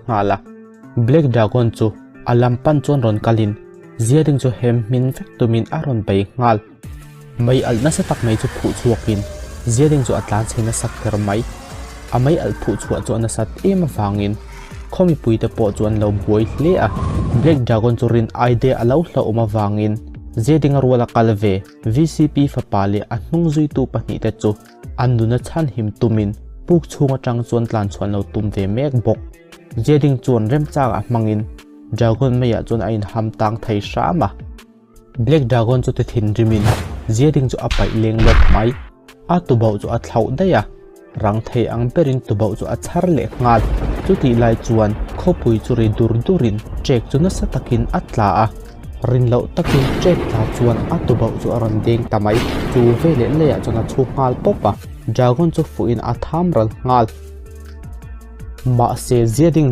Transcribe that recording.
nghal a. Black Dragon chu a lam pan chuan rawn kalin Ziading chu hem hmin vek tumin a rawn bei nghal. Mei alh nasa tak mai chu phuh chhuakin Ziading chu a tlan chhe nasa kher mai. A mei alh phuh chhuah chu a nasat em avangin khaw mipuite pawh chu an lo buai hle a. Black Dragon chu rin ai de a lo hlauhawm avangin Ziadinga ruala kal ve VCP fapa leh a hnung zuitu pahnihte chu an nuna chhanhim tumin puk chhung atang chuan tlan chhuan lo tum ve mek bawk. Zeding chuan remchangah hmangin Dragon meiah chuan a inham tang thei hram a. Black Dragon chu ti thinrimin Zeding chu a paih leng lawp mai. A tubauh chu a thlauh daih a, rang thei ang berin tubauh chu a chhar leh nghal. Chutih lai chuan khawpui chu ri dur durin trek chu nasa takin a tla a. Rin loh takin trek tla chuan a tubauh chu a rawn deng ta mai. Chu veleh leiah chuan a chhu nghal pawp a, Dragon chu fuhin a tham ral nghal. Mahse Zeding.